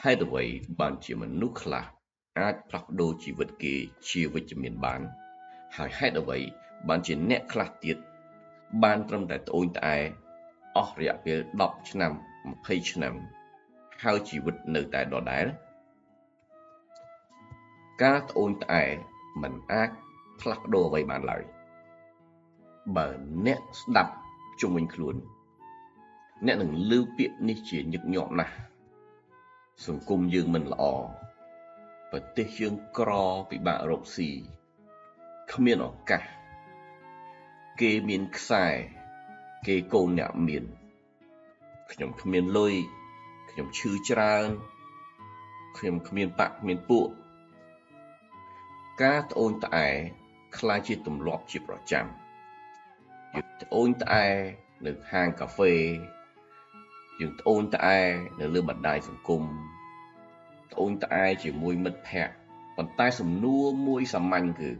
ហេតុអ្វីបានជាមនុស្សខ្លះអាចផ្លាស់ប្ដូរជីវិតគេជាវិជ្ជមានបាន ហើយហេតុអ្វីបានជាអ្នកខ្លះទៀតបានត្រឹមតែត្អូញត្អែអស់រយៈពេល10ឆ្នាំ20ឆ្នាំហើយជីវិតនៅតែដដែលការត្អូញត្អែមិនអាចផ្លាស់ប្ដូរអ្វីបានឡើយបើអ្នកស្ដាប់ជុំវិញខ្លួនអ្នកនឹងឮពាក្យនេះជាញឹកញាប់ណាស់សង្គមយើងមិនល្អប្រទេសយើងក្រពិបាករកស៊ីគ្មានឱកាសគេមានខ្សែគេកូនអ្នកមានខ្ញុំគ្មានលុយខ្ញុំឈឺច្រើនខ្ញុំគ្មានបាក់គ្មានពួកការត្អូញត្អែក្លាយជាទម្លាប់ជាប្រចាំយើងត្អូញត្អែនៅហាងកាហ្វេយើងត្អូញត្អែនៅលើបណ្ដាញសង្គមត្អូញត្អែជាមួយមិត្តភ័ក្តិប៉ុន្តែសំណួរមួយសាមញ្ញគឺ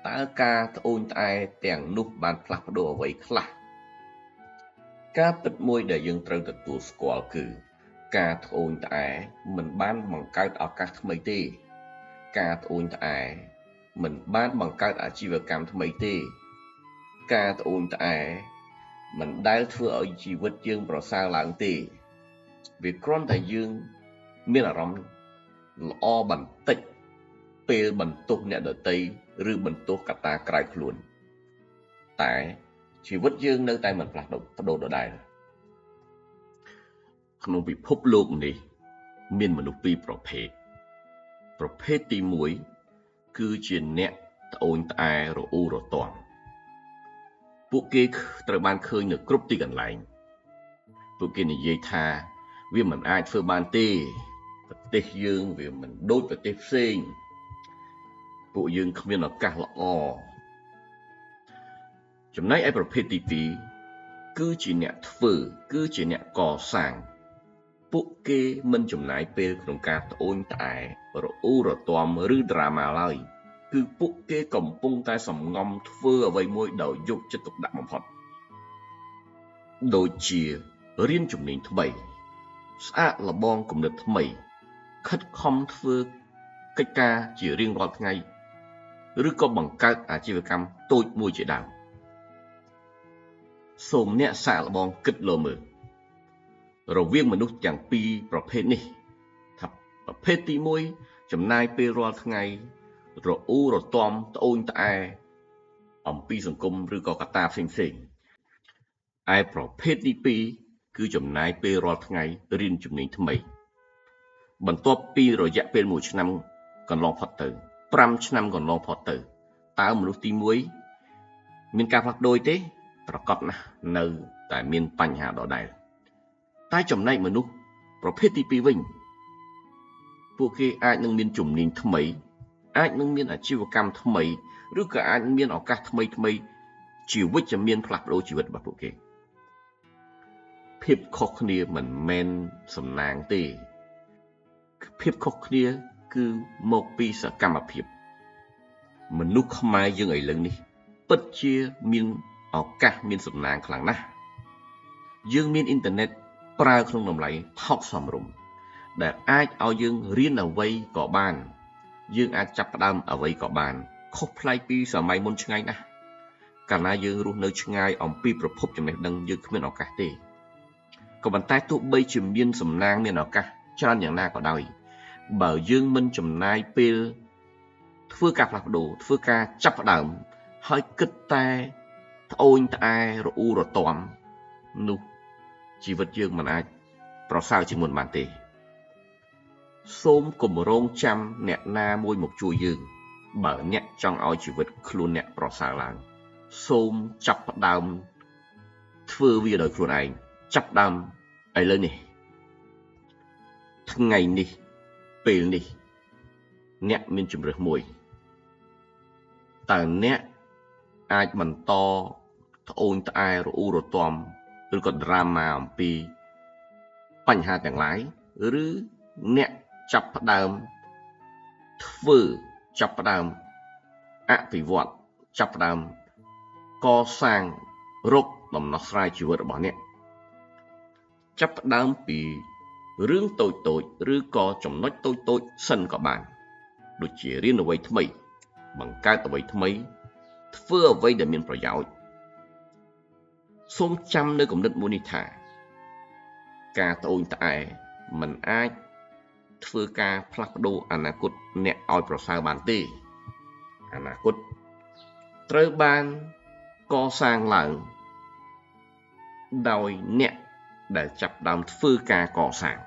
តើការត្អូញត្អែទាំងនោះបានផ្លាស់ប្ដូរអ្វីខ្លះការពិតមួយដែលយើងត្រូវទទួលស្គាល់គឺការត្អូញត្អែមិនបានបង្កើតឱកាសថ្មីទេការត្អូញត្អែមិនបានបង្កើតអាជីវកម្មថ្មីទេការត្អូញត្អែមិនដែលធ្វើឲ្យជីវិតយើងប្រសើរឡើងទេវាគ្រាន់តែយើងមានអារម្មណ៍ល្អបន្តិចពេលបន្ទោសអ្នកដទៃឬបន្ទោសកត្តាក្រៅខ្លួនតែជីវិតយើងនៅតែមិនផ្លាស់ប្ដូរដដែលក្នុងពិភពលោកនេះមានមនុស្សពីរប្រភេទប្រភេទទី1គឺជាអ្នកត្អូញត្អែរអ៊ូរទាំពួកគេត្រូវបានឃើញនៅគ្រប់ទីកន្លែងពួកគេនិយាយថាវាមិនអាចធ្វើបានទេប្រទេសយើងវាមិនដូចប្រទេសផ្សេងពួកយើងគ្មានឱកាសល្អចំណែកឯប្រភេទទី2គឺជាអ្នកធ្វើគឺជាអ្នកកសាងពួកគេមិនចំណាយពេលក្នុងការត្អូញត្អែរអ៊ូរទាំឬដ្រាម៉ាឡើយគឺពួកគេកំពុងតែសំងំធ្វើអ្វីមួយដោយយកចិត្តទុកដាក់បំផុតដូចជារៀនជំនាញថ្មីស្អាកល្បងគំនិតថ្មីខិតខំធ្វើកិច្ចការជារៀងរាល់ថ្ងៃឬក៏បង្កើតអាជីវកម្មតូចមួយជាដើមសូមអ្នកសាកល្បងគិតលើមើលរវាងមនុស្សទាំងពីរប្រភេទនេះថាប្រភេទទី1ចំណាយពេលរាល់ថ្ងៃរអ៊ូរទាំត្អូញត្អែអំពីសង្គមឬក៏កត្តាផ្សេងៗឯប្រភេទទី2គឺចំណាយពេលរាល់ថ្ងៃរៀនជំនាញថ្មីបន្ទាប់ពីរយៈពេល1ឆ្នាំកន្លងផុតទៅ5ឆ្នាំកន្លងផុតទៅតើមនុស្សទី1មានការផ្លាស់ប្ដូរទេប្រកបណាស់នៅតែមានបញ្ហាដដែលតែចំណែកមនុស្សប្រភេទទី2វិញពួកគេអាចនឹងមានជំនាញថ្មីអាចនឹងមានអាជីវកម្មថ្មីឬក៏អាចមានឱកាសថ្មីថ្មីជាវិជ្ជមានផ្លាស់ប្ដូរជីវិតរបស់ពួកគេភាពខុសគ្នាមិនមែនសំណាងទេភាពខុសគ្នាគឺមកពីសកម្មភាពមនុស្សខ្មែរយើងឥឡូវនេះពិតជាមានឱកាសមានសំណាងខ្លាំងណាស់យើងមានអ៊ីនធឺណិតប្រើក្នុងតម្លៃថោកសមរម្យដែលអាចឲ្យយើងរៀនអ្វីក៏បានយើងអាចចាប់ផ្ដើមអ្វីក៏បានខុសប្លែកពីសម័យមុនឆ្ងាយណាស់កាលណាយើងរស់នៅឆ្ងាយអំពីប្រភពចំណេះដឹងយើងគ្មានឱកាសទេក៏ប៉ុន្តែទោះបីជាមានសំណាងមានឱកាសច្រើនយ៉ាងណាក៏ដោយបើយើងមិនចំណាយពេលធ្វើការផ្លាស់ប្ដូរធ្វើការចាប់ផ្ដើមហើយគិតតែត្អូញត្អែរអ៊ូរទាំនោះជីវិតយើងមិនអាចប្រសើរជាងមុនបានទេសូមគម្រោងចាំអ្នកណាមួយមកជួយយើងបើអ្នកចង់ឲ្យជីវិតខ្លួនអ្នកប្រសើរឡើងសូមចាប់ផ្ដើមធ្វើវាដោយខ្លួនឯងចាប់ផ្ដើមឥឡូវនេះថ្ងៃនេះពេលនេះអ្នកមានជម្រើសមួយតើអ្នកអាចបន្តត្អូញត្អែរអ៊ូរទាំឬក៏ដ្រាម៉ាអំពីបញ្ហាទាំងឡាយឬអ្នកចាប់ផ្ដើមធ្វើចាប់ផ្ដើមអភិវឌ្ឍចាប់ផ្ដើមកសាងរកដំណោះស្រាយជីវិតរបស់អ្នកចាប់ផ្ដើមពី រឿងតូចៗឬក៏ចំណុចតូចៗសិនក៏បាន ដូចជារៀនអ្វីថ្មី បង្កើតអ្វីថ្មី ធ្វើអ្វីដែលមានប្រយោជន៍សូមចាំនៅគំនិតមួយនេះថា ការត្អូញត្អែមិនអាចធ្វើការផ្លាស់ប្ដូរអនាគតអ្នកឲ្យប្រសើរបានទេអនាគតត្រូវបានកសាងឡើងដោយអ្នកដែលចាប់ផ្ដើមធ្វើការកសាង។